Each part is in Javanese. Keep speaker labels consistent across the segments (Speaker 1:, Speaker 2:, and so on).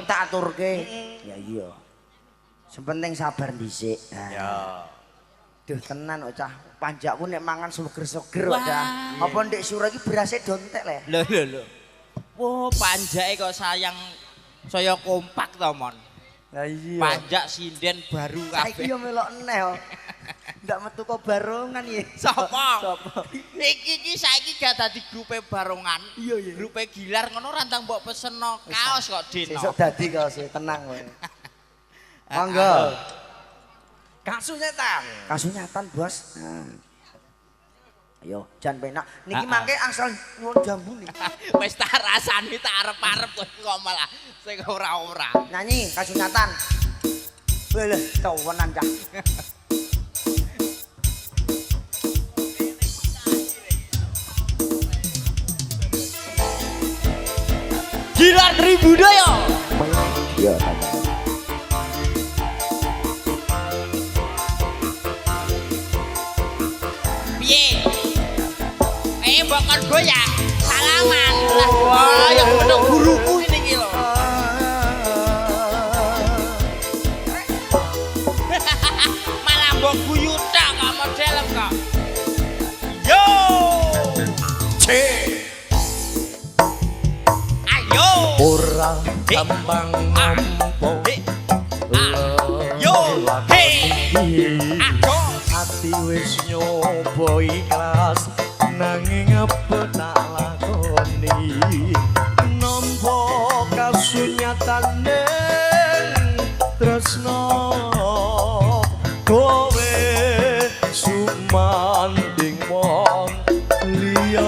Speaker 1: tak aturke. Ya iya. Sepenting sabar dhisik.
Speaker 2: Ya.
Speaker 1: Duh tenan kok cah. Panjakku nek mangan seger-seger kok cah. Apa ndek sura iki berase dontek le.
Speaker 2: Lho lho lho. Wah, panjake kok sayang saya kompak to, Mon.
Speaker 1: Lah iya.
Speaker 2: Panjak sinden baru kabeh.
Speaker 1: Saiki yo melok eneh kok. Ndak metu kok barongan ya.
Speaker 2: Sapa?
Speaker 1: Sapa?
Speaker 2: Iki iki saiki gak dadi grupe barongan.
Speaker 1: Iya, iya.
Speaker 2: Grupe Gilar ngono rantang mbok peseno kaos kok Dino.
Speaker 1: Sesuk dadi kaos e, tenang kowe. Monggo.
Speaker 3: Kasunyatan.
Speaker 1: Kasunyatan, Bos. Nah. Ayo, jan penak. Niki mangke asal nyuwun jambu niki.
Speaker 2: Wis tak rasani tak arep-arep kok malah sing ora-ora.
Speaker 1: Nyanyi kasunyatan. Lho, tawenan cah.
Speaker 2: Gilar Tribudaya.
Speaker 1: Iya,
Speaker 2: piye? Mbok kon goyang. Salaman. Wah, yang penuh guruku ini iki lho. Malah mbok guyu tok kok model kok. Yo.
Speaker 3: C.
Speaker 2: Ayo.
Speaker 3: Ora gampang nampa.
Speaker 2: Yo. Hei. Ayo.
Speaker 3: Ati wis nyoba ikhlas nanging apa tak lakoni nampa kasunyatane tresno kowe sumanding wong liya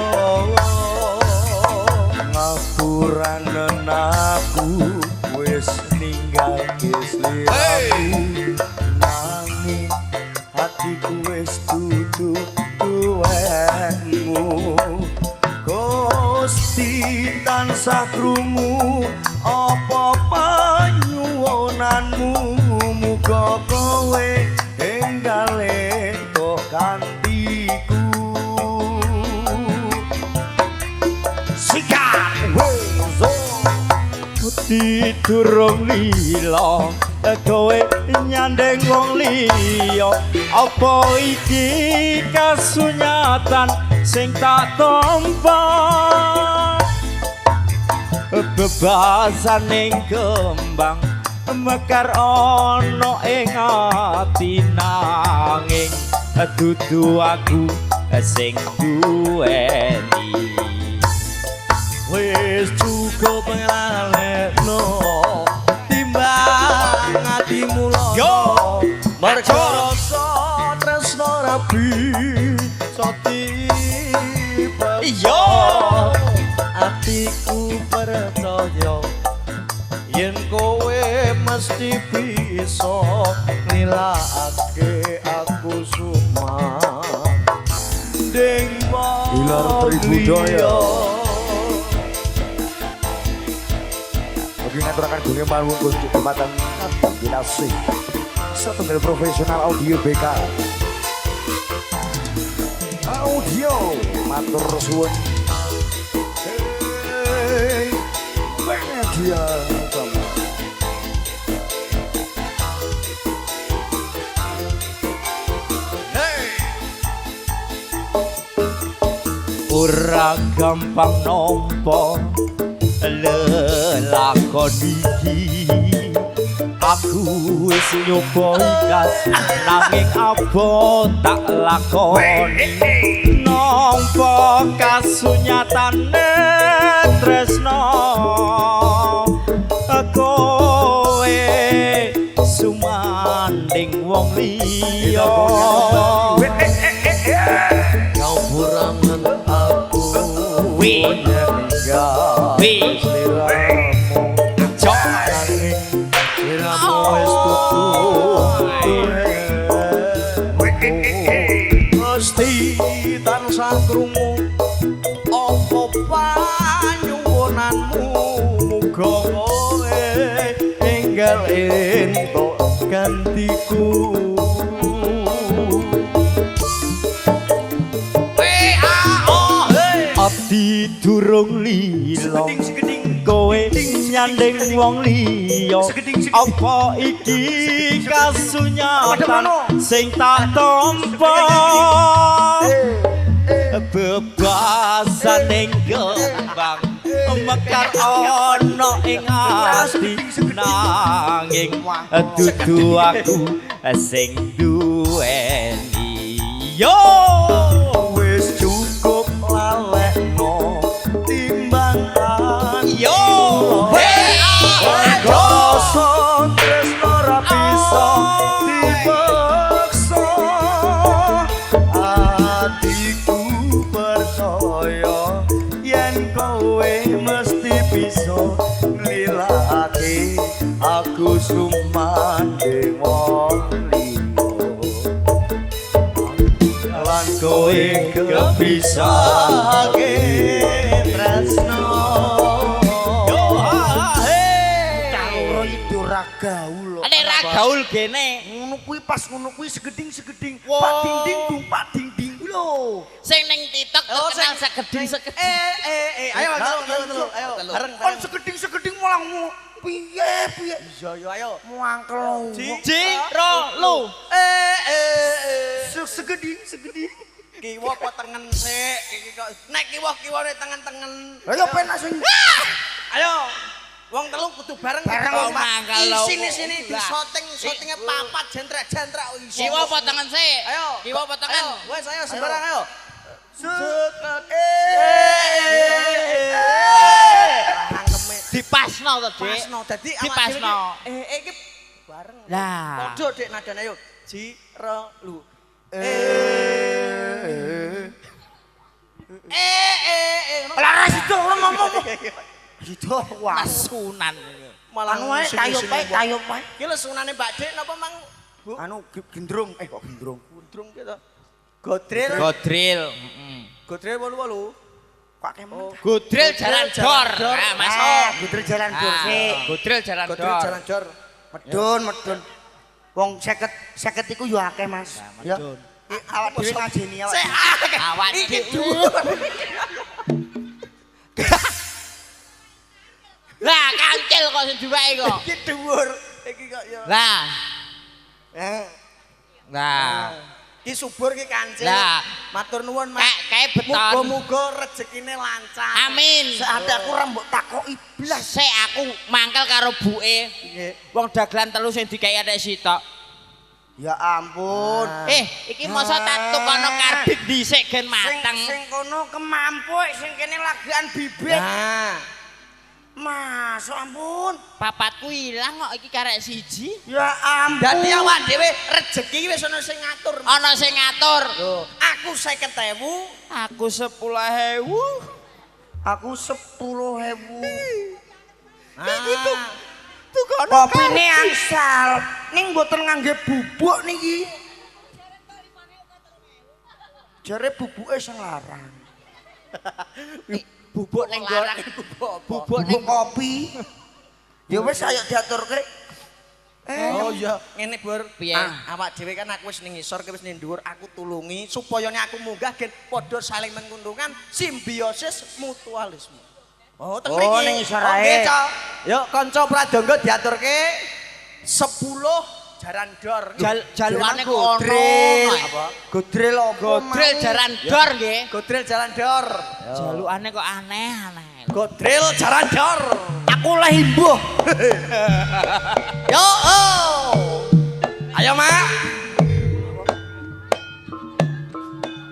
Speaker 3: ngapuranen aku wis ninggalke sliramu nanging hatiku wis dudu duwekmu. Gusti tansah krungu apa panyuwunanmu muga kowe enggal entuk gantiku. Sikat wezo
Speaker 4: Tidurung lila kowe nyandeng wong liya apa iki kasunyatan sing tak tampa bebasaning kembang mekar ana ing ati nanging dudu aku sing duweni.
Speaker 3: Wis cukup nglalekno timbang atimu lara mergo rasa tresno ra bisa dipeksa.
Speaker 2: Iya.
Speaker 3: Atiku percaya yen kowe mesti bisa nilakake aku sumanding wong
Speaker 5: Gilar Tribudaya. Bagi ngaturakan gune mawon kunjuk tempatan kombinasi setunggal profesional audio BK audio matur suwun. Hey, media utama.
Speaker 3: Hey.
Speaker 4: Ora gampang nampa lelakon iki aku wis nyoba ikhlas nanging apa tak lakoni nampa kasunyatane tresno kowe sumanding wong liya
Speaker 3: Ngapuranen aku ninggal sliramu nanging sliramu wis dudu duwekmu. Gusti tansah krungu apa panyuwunanmu muga kowe enggal entuk gantiku.
Speaker 4: Ati durung lila kowe kowe nyanding wong liya. Apa iki kasunyatan sing tak tampa? Bebasaning kembang mekar ana ing ati, nanging dudu aku sing duweni. Yo
Speaker 3: wis cukup lalekno timbang
Speaker 4: yo
Speaker 3: rasa tresno ra bisa dipaksa. Atiku percaya yen kowe mesti bisa nglilake aku sumandhing wong liya lan kowe kepisahake tresno.
Speaker 4: Yo ha he
Speaker 1: Kaloro iki ora gaul.
Speaker 2: Nek ra gaul gene.
Speaker 1: Ngono kuwi pas ngono kuwi segeding-segeding. Pak ding ding pak ding ding lho.
Speaker 2: Sing ning TikTok terkenal segeding-segeding.
Speaker 6: Ayo telu ayo bareng.
Speaker 1: Kon segeding-segeding malah piye piye.
Speaker 6: Iya yo ayo.
Speaker 1: Muangkel.
Speaker 4: Ji ro lu.
Speaker 1: Segeding segeding.
Speaker 6: Kiwa apa tengen sik iki kok nek kiwa-kiwane tengen-tengen.
Speaker 1: Ayo penak sing.
Speaker 6: Ayo. Wong telu kudu bareng
Speaker 1: Bareng,
Speaker 6: Sini-sini di syuting, syutinge papat jentrek-jentrek iso.
Speaker 2: Kiwa apa tengen sik?
Speaker 6: Ayo.
Speaker 2: Kiwa apa tengen?
Speaker 6: Ayo, wes ayo sembarang ayo. Cangkeme
Speaker 2: Dipasno to, Dik.
Speaker 6: pasno. Dadi
Speaker 2: Dipasno.
Speaker 6: Iki bareng.
Speaker 2: Lah.
Speaker 6: Padha Dik nadane ayo. Ji ro lu.
Speaker 1: Lah ra sido ora ngomong. Sido wah.
Speaker 2: Masunan.
Speaker 6: Malah
Speaker 1: Anu ae tayup ae tayup ae.
Speaker 6: Iki lho sunane Mbak Dik napa mang Bu?
Speaker 1: Anu gendrung eh kok gendrung.
Speaker 6: Gundrung ki to. Godril.
Speaker 2: Godril, heeh.
Speaker 6: Godril 88.
Speaker 1: Kok akeh men.
Speaker 2: Godril jalan dor. Ah, Mas.
Speaker 1: Godril jalan dor sik.
Speaker 2: Godril jalan
Speaker 6: Godril
Speaker 2: dor.
Speaker 6: jalan dor.
Speaker 1: Medun, medun. Wong 50 iku yo akeh, Mas. Ya. Awak dhewe ngajeni awak.
Speaker 6: Sik
Speaker 2: Awak
Speaker 6: iki
Speaker 2: dhewe.
Speaker 6: dhuwur.
Speaker 2: Lah, kancil kok sing duweke kok.
Speaker 6: Iki dhuwur. Iki kok ya.
Speaker 2: Lah.
Speaker 6: Eh.
Speaker 2: Lah.
Speaker 6: Ki subur ki kancil.
Speaker 2: Lah.
Speaker 6: Matur nuwun, Mas.
Speaker 2: Kae beton.
Speaker 6: Muga-muga rezekine lancar.
Speaker 2: Amin.
Speaker 1: Saat aku ora mbok takoki blas.
Speaker 2: Sik aku mangkel karo buke. Wong dagelan telu sing dikeki arek sitok.
Speaker 1: Ya ampun.
Speaker 2: Eh, iki masa tak tukono karbit dhisik gen mateng.
Speaker 1: Sing kono kemampuk, sing kene lagian bibit.
Speaker 6: Nah.
Speaker 1: Masuk ampun.
Speaker 2: Papatku ilang kok iki karek siji.
Speaker 1: Ya ampun.
Speaker 6: Dadi awak dhewe rejeki wis ana sing ngatur.
Speaker 2: Ana sing ngatur.
Speaker 6: Lho, aku 50.000,
Speaker 2: Aku 10.000.
Speaker 1: Aku 10.000.
Speaker 6: Iki tuh
Speaker 2: Tukono
Speaker 1: Kopine angsal. Ning mboten ngangge bubuk niki. Jare bubuke sing larang.
Speaker 2: Bubuk ning
Speaker 6: larang
Speaker 2: nggon.
Speaker 6: bubuk apa?
Speaker 2: Bubuk ning
Speaker 1: Bubuk kopi. Ya wis ayo diaturke.
Speaker 6: Oh iya, ngene Bur.
Speaker 2: Piye?
Speaker 6: Awak dhewe kan aku wis ning ngisor, kowe wis ning dhuwur, aku tulungi supaya nek aku munggah gen padha saling menguntungkan, simbiosis mutualisme. Oh, teng
Speaker 1: Oh,
Speaker 6: mriki.
Speaker 1: ning ngisor
Speaker 6: Oh,
Speaker 1: ae.
Speaker 6: nggih, Cok. Yuk kanca Pradangga diaturke 10 jaran dor.
Speaker 2: Jalukane kok ono.
Speaker 1: Godril. Godril apa?
Speaker 2: Godril jaran dor nggih.
Speaker 6: Godril jaran dor.
Speaker 2: Jalukane kok aneh-aneh.
Speaker 6: Godril jaran dor.
Speaker 1: Aku lah imbuh.
Speaker 6: Yo. Oh. Ayo, Mak.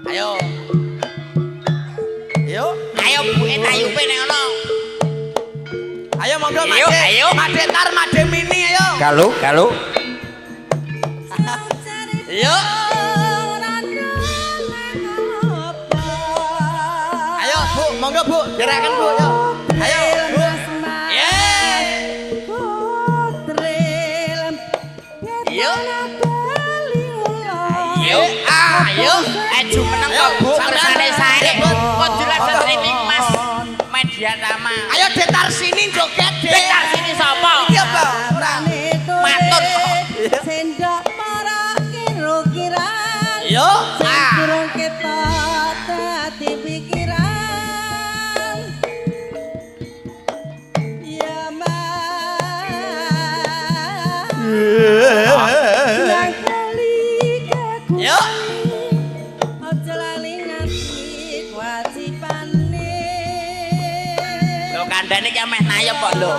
Speaker 6: Ayo. Ayo.
Speaker 2: Ayo buke tayupe nek ono.
Speaker 6: Ayo monggo Made.
Speaker 2: Ayo, ayo.
Speaker 6: Made Tar, Made Mini ayo.
Speaker 5: Galu, galu.
Speaker 6: Ayo. Ayo, Bu, monggo Bu, gerakan Bu, yo. Ayo, Bu. Yeay. Yo.
Speaker 2: Ayo, ayo. Jumeneng kok Bu kersane sae. Kok jelas streaming Mas Media Tama.
Speaker 6: Ayo Detar sini joget, Dek.
Speaker 2: Detar sini sapa?
Speaker 6: Iki apa? Ora.
Speaker 2: Matut.
Speaker 7: Sendok para kira-kiran.
Speaker 6: Yo.
Speaker 7: Sing
Speaker 2: Ah.
Speaker 7: durung ketok dadi pikiran.
Speaker 2: ya mbok lho.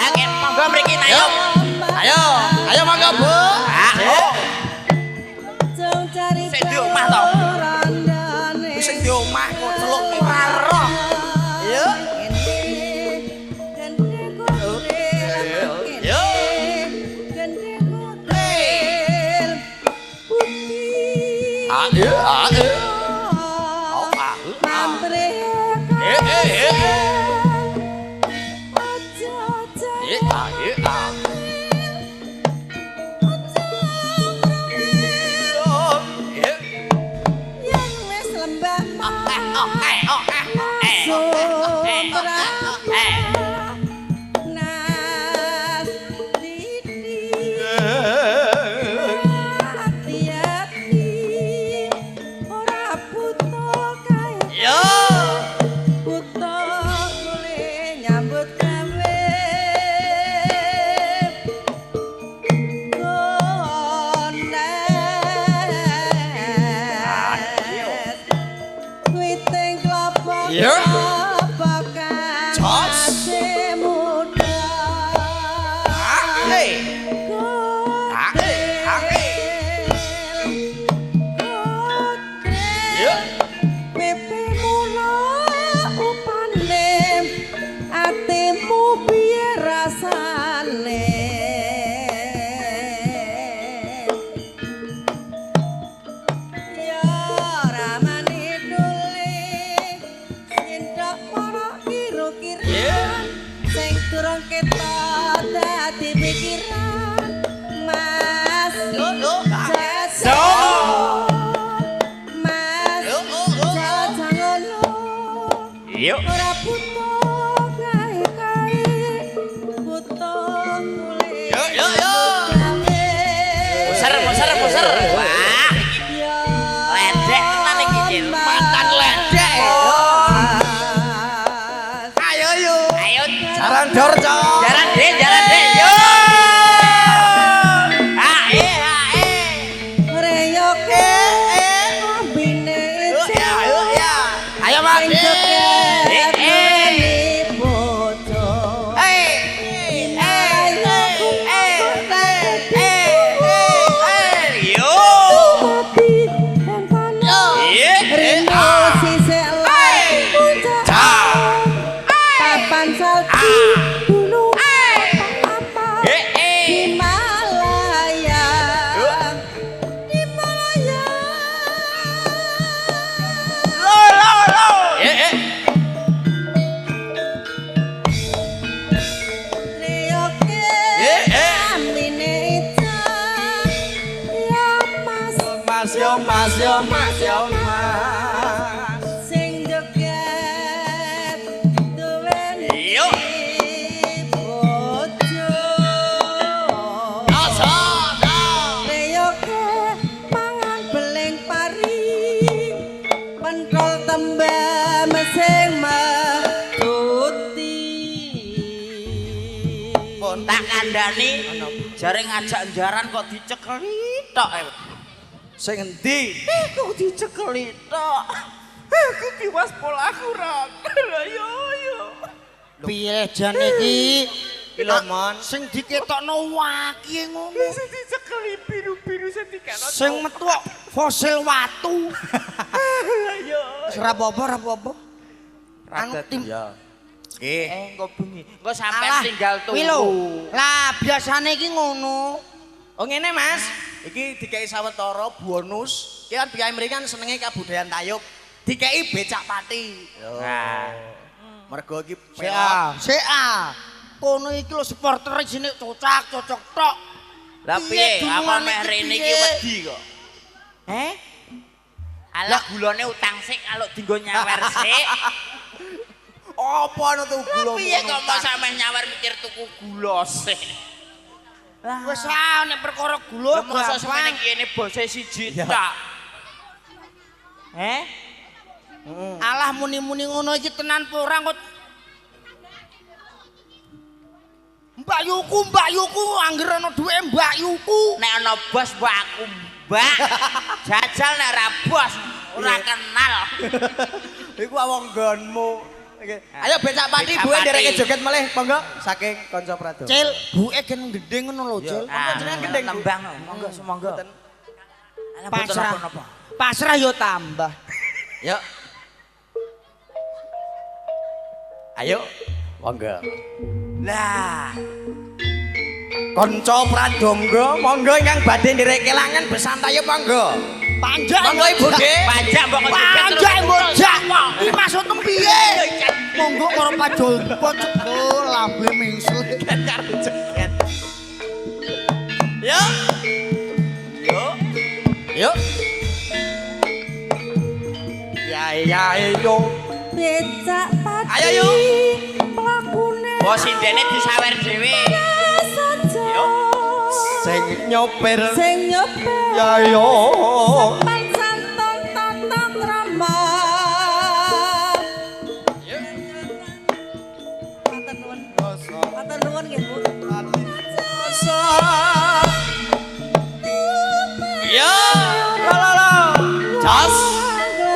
Speaker 2: Oke, monggo mriki Tayub.
Speaker 6: Ayo, ayo monggo Bu.
Speaker 2: Ah, oh. Sing di omah to.
Speaker 6: Sing di omah kok celuk ora roh. Yo.
Speaker 4: Yo. Ah, eh, ah, eh. Oh, ah, eh, ah. Eh, eh, eh, eh. Eh, ah, eh, ah. Oh, eh.
Speaker 2: Oh, eh, oh, eh, eh, oh, eh, oh, eh.
Speaker 4: Yo. Yo. Jos. Ah, eh. Ah, eh, ah, eh. Yo.
Speaker 7: Atimu piye rasane? Ya ramane dole sindok para kira-kira sing durung ketok dadi pikiran Mas. Jajan. Mas. Jajan ngono.
Speaker 4: Yo.
Speaker 7: Ora butuh kae-kae, butuh golek.
Speaker 4: Yo, yo, yo.
Speaker 2: Muser, muser, muser. Wah, ledek tenan iki, Cil.
Speaker 6: Mantan ledek. Ayo yo.
Speaker 2: Ayo,
Speaker 6: Jaran dor, Cok.
Speaker 2: jaran dek, jaran dek. Yo. Ah, eh, ah, eh.
Speaker 7: Reyoke ambine
Speaker 6: Yo, ya, yo, ya. Ayo Mas.
Speaker 7: sing joget
Speaker 2: Eh, eh.
Speaker 7: nurani bojo.
Speaker 2: Eh, eh, eh, eh, eh, yo.
Speaker 7: Mati entana
Speaker 4: Eh, eh,
Speaker 7: Rino
Speaker 4: ah.
Speaker 7: sisik lan puncak papan salju gunung apa
Speaker 4: Eh, eh.
Speaker 7: Himalaya Himalaya
Speaker 2: Lo, lo, lo.
Speaker 4: Eh, eh.
Speaker 7: Reyoke
Speaker 4: Eh, eh.
Speaker 7: amine ica ya mas
Speaker 4: Mas yo, mas yo, mas yo, mas.
Speaker 7: sing joget duweni
Speaker 4: Yo.
Speaker 7: bojo.
Speaker 4: Asa, asa.
Speaker 7: Reyoke mangan beling pari pentol tembem sing metuti.
Speaker 2: Tak kandhani jare ngajak jaran kok dicekeli tok.
Speaker 6: Sing endi?
Speaker 2: Kok dicekeli tok. Aku tiwas polaku ra. Lah yo yo.
Speaker 1: Piye jan iki?
Speaker 6: Iki lho, Mon.
Speaker 1: Sing diketokno waki ngono.
Speaker 2: Sing dicekeli biru-biru sing diketokno.
Speaker 1: Sing metu kok fosil watu.
Speaker 2: Lah yo.
Speaker 1: Wis ora apa-apa, ora apa-apa. Anu tim
Speaker 6: Ya. Nggih.
Speaker 2: Eh engko bengi. Engko sampean
Speaker 1: Alah,
Speaker 2: tinggal
Speaker 1: kuwi lho.
Speaker 2: tunggu.
Speaker 1: Lah biasane iki ngono.
Speaker 6: Oh ngene Mas, iki dikei sawetara bonus. Iki kan piyai mriki kan senenge kabudayan tayub. Dikei becak pati.
Speaker 2: Nah.
Speaker 6: Mergo iki
Speaker 1: CA, CA. Kono iki lho supporter sini cocok cocok tok.
Speaker 2: Lah piye?
Speaker 1: Piye
Speaker 2: Apa
Speaker 1: dunungane
Speaker 2: meh
Speaker 1: iki
Speaker 2: rene iki
Speaker 1: piye?
Speaker 2: wedi kok.
Speaker 1: Eh?
Speaker 2: Alah gulone utang sik kalau dinggo nyawer sik.
Speaker 6: Apa ana tuh gula?
Speaker 2: Piye kok masa meh nyawer mikir tuku gula sik.
Speaker 1: Wis ah nek perkara gula
Speaker 2: Lah masa semene
Speaker 1: gampang.
Speaker 2: iki ini bose siji tok. Eh?
Speaker 1: Alah muni-muni ngono iki tenan apa ora kok. Mbak Yuku, Mbak Yuku angger ana duwe Mbak Yuku.
Speaker 2: Nek ana bos mbok aku mbak. Jajal nek ora bos ora kenal.
Speaker 6: Iku wong nggonmu. Oke. Ayo becak pati
Speaker 2: Becak
Speaker 6: buwe
Speaker 2: pati.
Speaker 6: ndereke joget melih monggo saking kanca Prado.
Speaker 1: Cil, buke gen gendeng ngono lho, Cil.
Speaker 6: Monggo jenengan gendeng, Bu.
Speaker 2: Tembang, monggo sumangga.
Speaker 6: Mboten.
Speaker 1: Pasrah. Pasrah yo tambah.
Speaker 2: Yuk. Ayo, monggo. Lah,
Speaker 6: Kanca Pradongga monggo ingkang badhe nderek kelangan besantaye monggo.
Speaker 1: Panjak.
Speaker 6: Monggo Ibu G.
Speaker 2: pajak mbok joget terus.
Speaker 1: Panjak mbojak. Iki maksudmu piye? Monggo karo pajol jebul lambe mingsul.
Speaker 6: Karo joget. Yuk. Yuk.
Speaker 2: Yuk.
Speaker 6: Ya ya yo.
Speaker 7: Becak pati
Speaker 2: Ayo, yuk.
Speaker 7: Mlakune
Speaker 2: Bos sindene disawer dhewe.
Speaker 7: saja.
Speaker 2: Yuk.
Speaker 6: Sing nyopir.
Speaker 7: Sing nyopir
Speaker 6: Ya yo.
Speaker 7: Sopan santun tata krama. Matur nuwun. Matur nuwun nggih, Bu.
Speaker 2: Yo.
Speaker 6: La la la.
Speaker 2: Jos.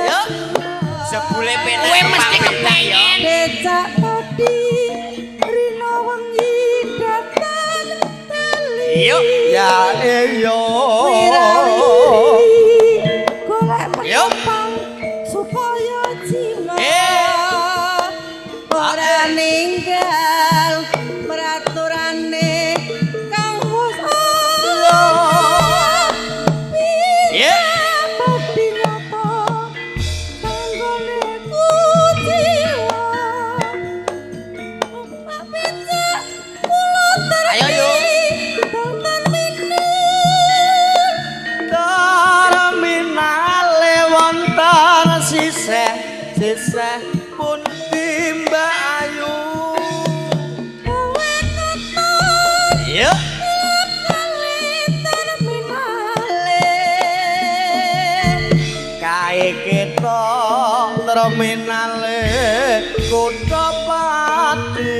Speaker 2: Yo. Jebule penak. Kowe mesti kepengen.
Speaker 7: Becak pati rina wengi datang tali.
Speaker 2: Yuk.
Speaker 6: Ya yo.
Speaker 7: Wirawiri golek
Speaker 2: Yuk.
Speaker 7: penumpang supaya jimat.
Speaker 2: Eh.
Speaker 7: Ora ninggal peraturane kang wis ana.
Speaker 2: Iya.
Speaker 7: Pati nyata kanggone kuciwa. Numpak becak kula
Speaker 2: Ayo, yuk.
Speaker 6: Terminale wonten sisih sisih pundi Mbak Ayu.
Speaker 2: Yuk.
Speaker 6: Kae kita terminale Kutha Pati.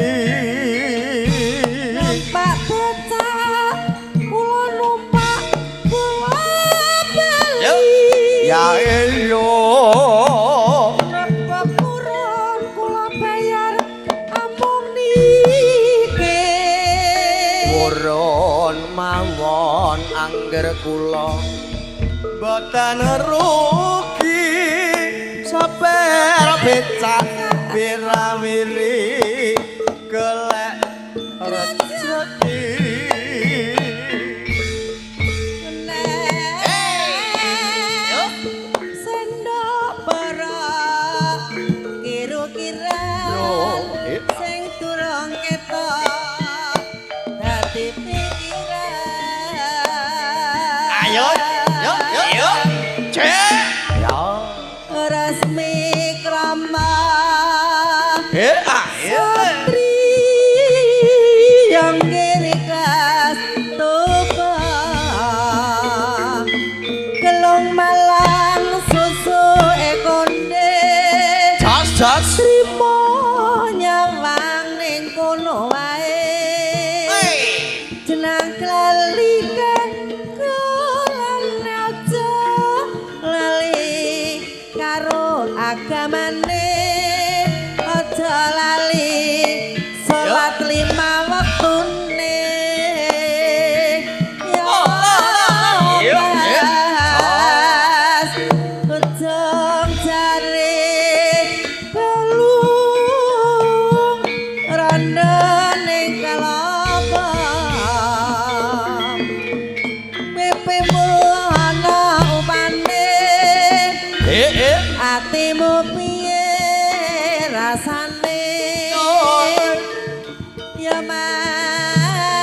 Speaker 7: Numpak becak kula numpak bola bali.
Speaker 6: Ya iyo.
Speaker 7: Napa purun kula bayar amung niki.
Speaker 6: Purun mawon angger kula boten rugi sopir becak wirawiri golek rezeki.
Speaker 7: Sendok para kira-kira sing durung ketok dadi pikiran.
Speaker 2: Ayo, yuk, yuk, yuk. Cek.
Speaker 6: Ya.
Speaker 7: Resmi krama
Speaker 6: Eh, ah, iya.
Speaker 7: Satri yang kiri kelas tuba Gelung malang susu ekonde
Speaker 6: Jos, jos.
Speaker 7: Trimo nyawang ning kono wae Jenang lali kekulane aja lali karo agamane aja lali salat lima wektune ya
Speaker 2: Yo, yo.
Speaker 7: Mas ujung jare belung rondo ning kalapa pipimu ana upane
Speaker 6: Eh, eh.
Speaker 7: atimu piye rasane ya Mas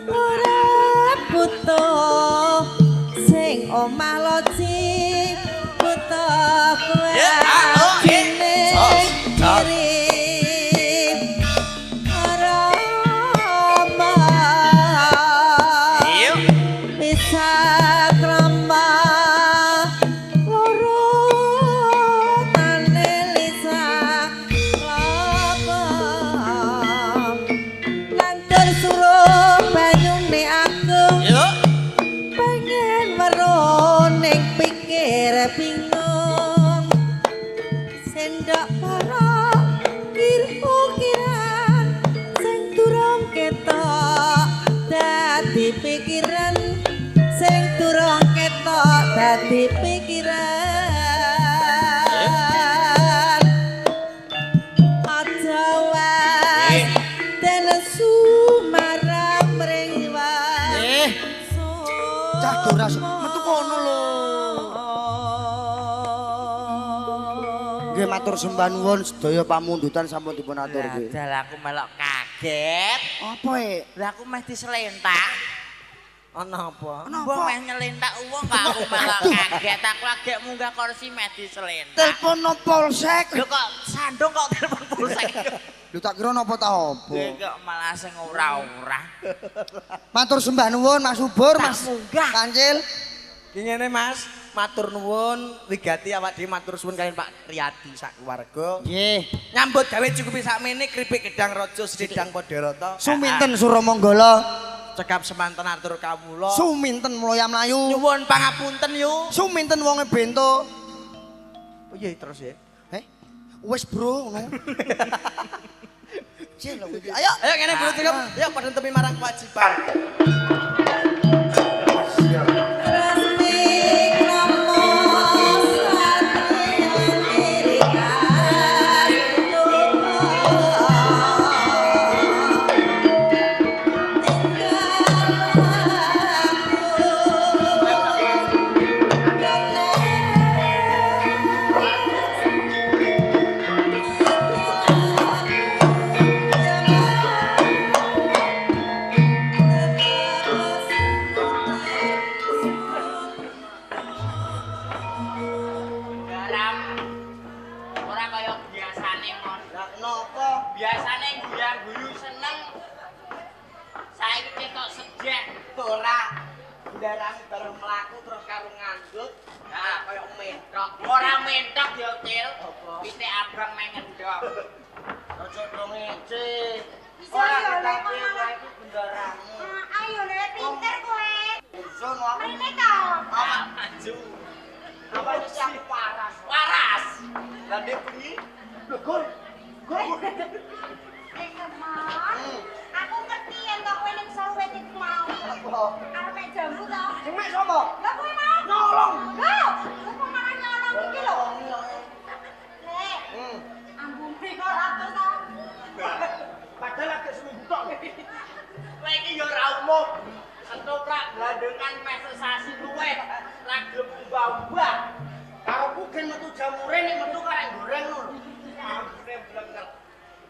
Speaker 7: ora butuh sing omah loji butuh kowe
Speaker 2: Ya, ah, oh, eh.
Speaker 7: atine
Speaker 2: Jos, jos.
Speaker 7: kirim ora
Speaker 2: Yuk.
Speaker 7: bisa krama loro tane lisa lapa nandur suruh banyune aku
Speaker 2: Yuk.
Speaker 7: pengen weruh ning pikir bingung sendok Dadi pikiran aja was den sumarang mring
Speaker 1: Eh, cah doras metu kono lho. Nggih matur sembah nuwun sedaya pamundutan sampun dipun aturke.
Speaker 2: Lah aku melok kaget.
Speaker 1: Apa e?
Speaker 2: Lah aku meh diselentak.
Speaker 6: Ana apa?
Speaker 2: Mbok meh nyelentak wong kok aku melok kaget. Aku lagi munggah kursi meh diselentak.
Speaker 1: Telepon no polsek.
Speaker 2: Lho kok sandung kok telepon polsek.
Speaker 1: Lho tak kira napa ta apa.
Speaker 2: Lho kok malah sing ora-ora.
Speaker 1: Matur sembah nuwun Mas Subur, Mas
Speaker 2: munggah.
Speaker 1: Kancil.
Speaker 6: Ki ngene Mas, matur nuwun wigati awak dhewe matur suwun kaliyan Pak Riyadi sak keluarga.
Speaker 1: Nggih.
Speaker 6: Nyambut gawe cukupi sakmene kripik gedang raja sedang Poderata.
Speaker 1: Suminten Suramanggala,
Speaker 6: Cekap semanten atur kawula.
Speaker 1: suminten Mloya Mlayu,
Speaker 6: Nyuwun pangapunten yu.
Speaker 1: suminten wonge bento.
Speaker 6: Oh iya terus ya.
Speaker 1: Heh. Wis bro ngono. Cih lho iki. Ayo.
Speaker 6: Ayo ngene bro cukup. Ayo padha temi marang kewajiban.
Speaker 7: Resmi krama satriya tirikan
Speaker 2: Garam. Ora kaya biasane mon.
Speaker 1: Lah kenapa?
Speaker 2: Biasane guya-guyu seneng. Saiki ketok sejek.
Speaker 1: Ora. Ndarani bareng mlaku terus karo ngandut.
Speaker 2: Nah,
Speaker 1: Kaya mentok.
Speaker 2: ora mentok ya, Cil. Pitik abang meh ngendok.
Speaker 1: Aja do ngece.
Speaker 4: Bisa
Speaker 1: Ora
Speaker 4: ya, Lek,
Speaker 1: ketake
Speaker 4: kok malah-
Speaker 1: wae iku bendaramu.
Speaker 4: Ah, ayo le pinter kowe.
Speaker 1: Usun aku.
Speaker 4: Mrene to.
Speaker 2: Ah, maju.
Speaker 1: Apa iki aku waras.
Speaker 2: Waras.
Speaker 1: Lah ndek bengi lho gol. Gol.
Speaker 4: Eh, Kemon. Aku ngerti yen to kowe ning sorwet iku mau.
Speaker 1: Apa?
Speaker 4: Arep mek jambu to.
Speaker 1: Sing mek sapa?
Speaker 4: Lah kowe mau?
Speaker 1: Nyolong.
Speaker 4: Lho, lho kok malah nyolong iki lho. Lek, ambune kok ora to.
Speaker 1: Padahal lagi seminggu tok.
Speaker 2: Kowe iki ya ora umum. Ketoprak blandengan meh sesasi luweh. Ra gelem umbah-umbah.
Speaker 1: Karepku gen metu jamure nek metu karek goreng ngono.
Speaker 2: Ambune blenger.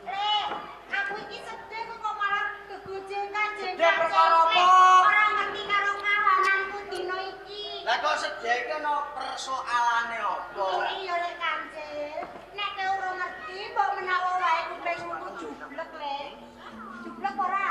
Speaker 4: Lek, aku iki sedih kok malah gegojekan
Speaker 1: Sedih perkara apa?
Speaker 4: Ora ngerti karo kahananku dina iki.
Speaker 1: Lah kok sedih iki ana persoalane apa?
Speaker 4: Iya lek kancil, nek kowe ora ngerti mbok menawa wae kupingmu jublek lek. Jublek ora?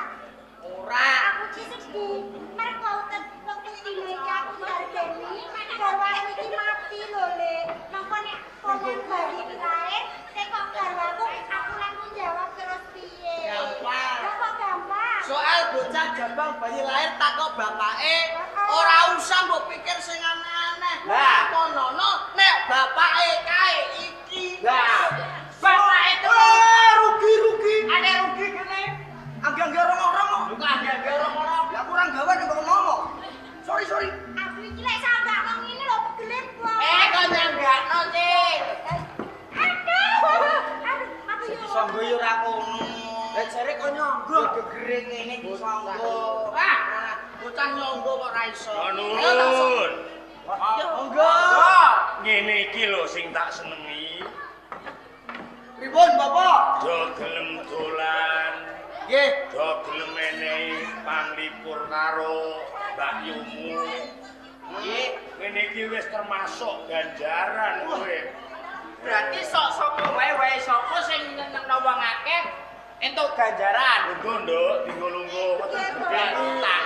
Speaker 1: Ora.
Speaker 4: Aku ki sedih. Mergo wektu dina iki aku ndarbeni, garwaku iki mati lho lek. Mangko nek ponan bayi iki lair, tekok garwaku aku langsung jawab terus piye.
Speaker 1: Gampang.
Speaker 4: Lah kok gampang?
Speaker 1: Soal bocah jabang bayi lahir takok bapake, ora usah mbok pikir sing aneh-aneh.
Speaker 2: Lah.
Speaker 1: Konono nek bapake kae iki.
Speaker 2: Lah, bapake itu
Speaker 1: rugi-rugi.
Speaker 2: Ada rugi kene.
Speaker 1: Angge-angge orang-orang kok.
Speaker 2: Lho kok angge-angge orang-orang.
Speaker 1: Lah kurang gawe nek mbok ngomong. Sorry, sorry.
Speaker 4: Aku iki lek sanggakno ngene lho pegelen kok.
Speaker 2: Eh kok nyanggakno, Cil.
Speaker 4: Aduh. Aduh, aduh yo.
Speaker 1: Sanggo yo ora kono. Lah jare kok nyanggo gegere ngene iki sanggo.
Speaker 2: Wah.
Speaker 1: Bocah nyanggo kok ora iso.
Speaker 8: Nuwun.
Speaker 1: Monggo.
Speaker 8: Ngene iki lho sing tak senengi.
Speaker 1: Pripun, Bapak?
Speaker 8: Do gelem dolan,
Speaker 1: Nggih.
Speaker 8: do gelem menehi panglipur karo Mbakyumu.
Speaker 1: Nggih.
Speaker 8: Ngene iki wis termasuk ganjaran kowe.
Speaker 2: Berarti sok sapa wae wae sapa sing nyenengno wong akeh entuk ganjaran.
Speaker 8: Lungguh, Nduk, dinggo lungguh.
Speaker 2: Utang.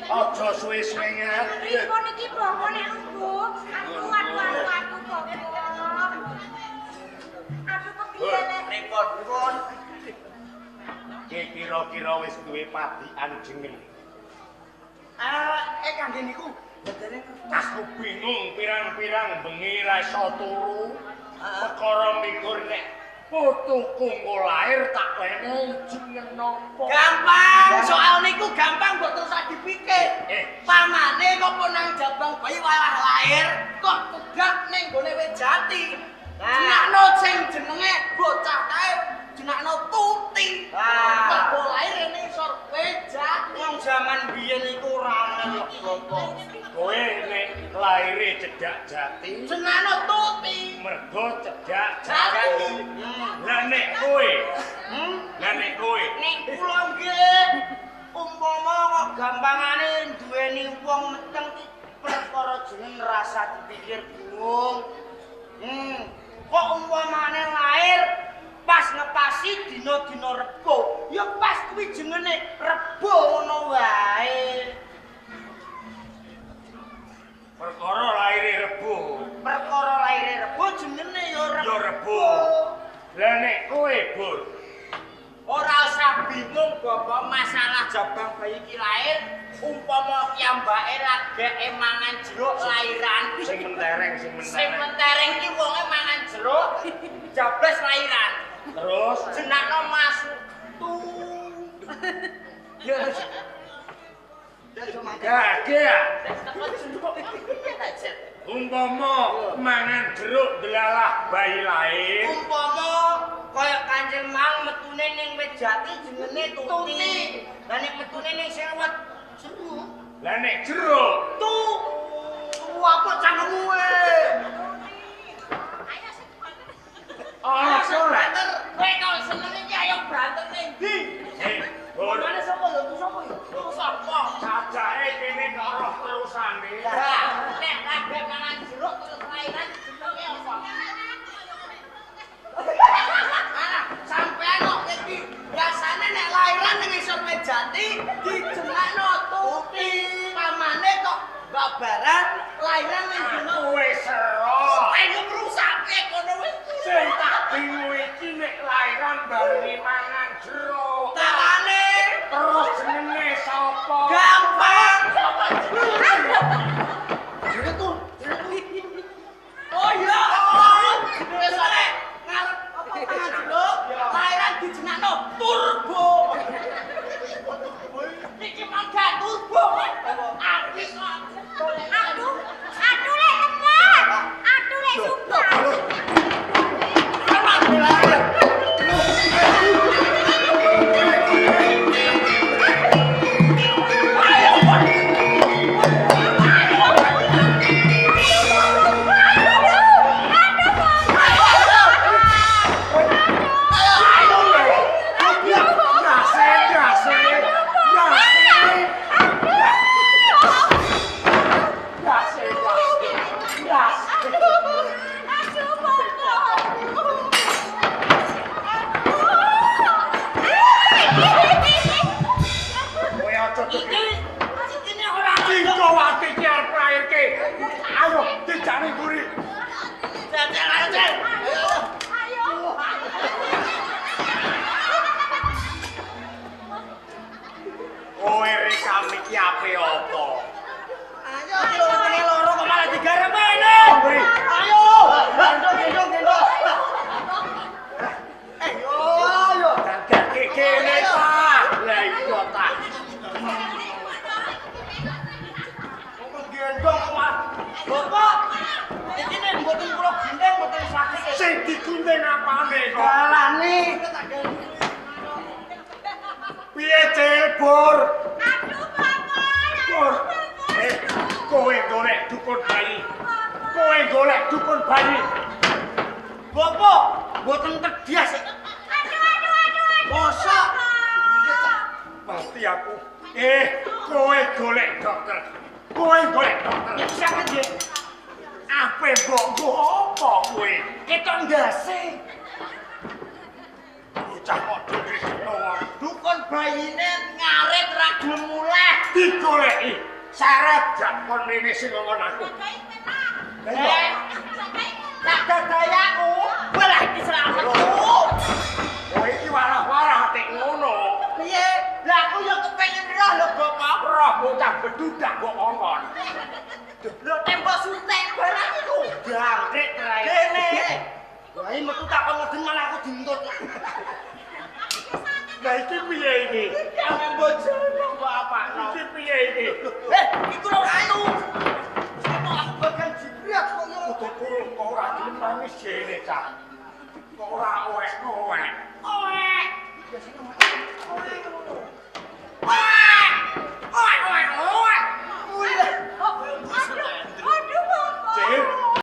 Speaker 8: Aja suwe-suwe ngadeg.
Speaker 4: Pripun iki bapak nek lungguh? Aduh, aduh, aduh, aduh, bapak. Aduh kepiye lek?
Speaker 2: Pripun?
Speaker 1: Pripun?
Speaker 8: Ki kira-kira wis duwe padikan jeneng.
Speaker 1: Ah, kangge niku dadane kertas.
Speaker 8: Aku bingung pirang-pirang bengi ra iso turu. Perkara mikir nek putuku engko lahir tak wenehi jeneng napa.
Speaker 1: Gampang, soal niku gampang mbok terus dipikir.
Speaker 8: Eh.
Speaker 1: Pamane kok nang
Speaker 2: jabang bayi walah lahir kok cedak ning gone wit jati. Jenakno sing jenenge bocah kae jenakno Tuti. Mergo lahir ning isor wit jati.
Speaker 1: Wong jaman biyen iku ora ana kok.
Speaker 8: Kowe nek laire cedhak jati,
Speaker 2: jenakno Tuti.
Speaker 8: Mergo cedhak jati. Lah nek kowe, lah nek kowe,
Speaker 1: nek kula nggih umpama kok gampangane duweni wong meteng iki perkara jeneng rasa dipikir bingung. Kok umpamane lahir pas ngepasi dina-dina Rebo, ya pas kuwi jenenge Rebo ngono wae.
Speaker 8: Perkara laire Rebo.
Speaker 1: Perkara laire Rebo jenenge ya Rebo.
Speaker 8: Ya Rebo. Lah nek kowe, Bur,
Speaker 2: ora usah bingung bapak masalah jabang bayi iki lahir, umpama piyambake lageke mangan jeruk lairan.
Speaker 8: Sing mentereng, sing mentereng.
Speaker 2: Sing mentereng iki wonge mangan jeruk, jables lairan.
Speaker 8: Terus
Speaker 2: jenakno masuk tu.
Speaker 1: Ya.
Speaker 8: Gagah. Umpama mangan jeruk delalah bayi lahir.
Speaker 1: Umpama kaya kancil mang metune ning wit jati jenenge Tuti. Lah nek metune ning sing wit jeruk.
Speaker 8: Lah nek jeruk
Speaker 1: tu apa cangkemmu we?
Speaker 4: Ayo sing banter.
Speaker 8: Apa lah?
Speaker 2: Kowe kok seneng iki ayo banter ning ndi?
Speaker 8: Bor.
Speaker 1: Mane sapa ya? Tu sapa ya?
Speaker 2: Tu sapa?
Speaker 8: Sajake kene kok roh terusane.
Speaker 2: Lah nek lagek mangan jeruk terus lairan jenenge apa?
Speaker 1: Alah, sampean kok iki biasane nek lairan ning isor wit jati dijenakno Tuti. Pamane kok babaran lairan ning dina
Speaker 8: Kowe sero.
Speaker 2: Ayo ngrusake kono wis.
Speaker 8: Sing tak bingung iki nek lairan barengi mangan jeruk.
Speaker 1: Tarane
Speaker 8: terus jenenge sapa?
Speaker 1: Gampang.
Speaker 2: Sapa
Speaker 1: jenenge? Jeruk. Oh iya. Jenenge sore ngarep apa mangan jeruk, lairan dijenakno Turbo.
Speaker 2: Iki mangga turbo. Aku kok
Speaker 4: Aduh, aduh lek tepat. Aduh lek sumpah.
Speaker 8: Lah iki piye iki?
Speaker 2: Kamu bojone mbok apakno?
Speaker 8: Iki piye iki?
Speaker 1: Iku